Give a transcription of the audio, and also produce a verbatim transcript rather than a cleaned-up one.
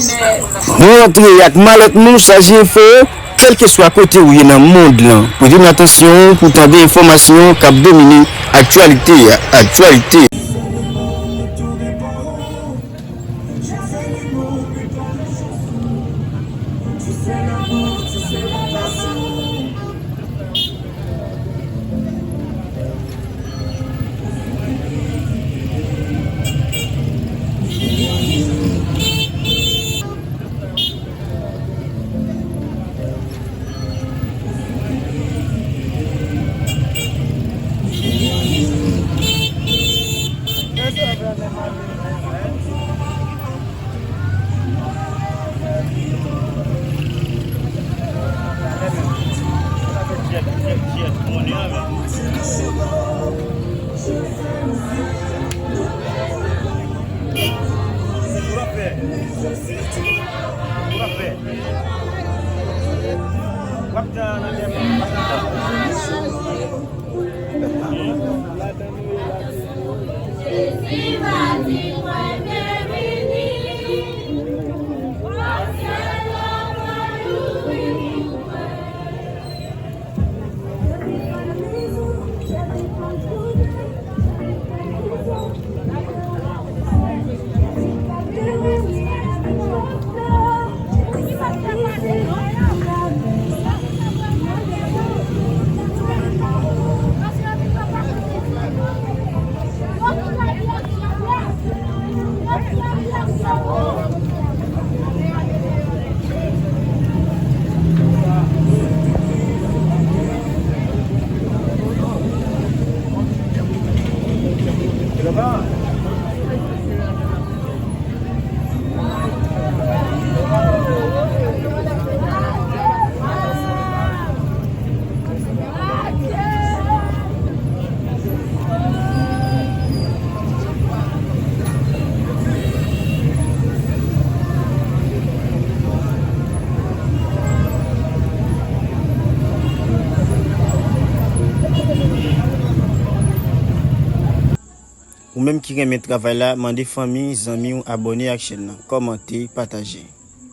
Nou rantre ak malèt nou chaje enfo, kèlkeswa kote ou ye nan mond lan. Pote nou atansyon pou tande enfòmasyon k ap domine aktyalite a. Aktyalite. Ou menm ki renmen travay la, mande fanmi, zanmi w abòne ak chèn nan, kòmante, pataje.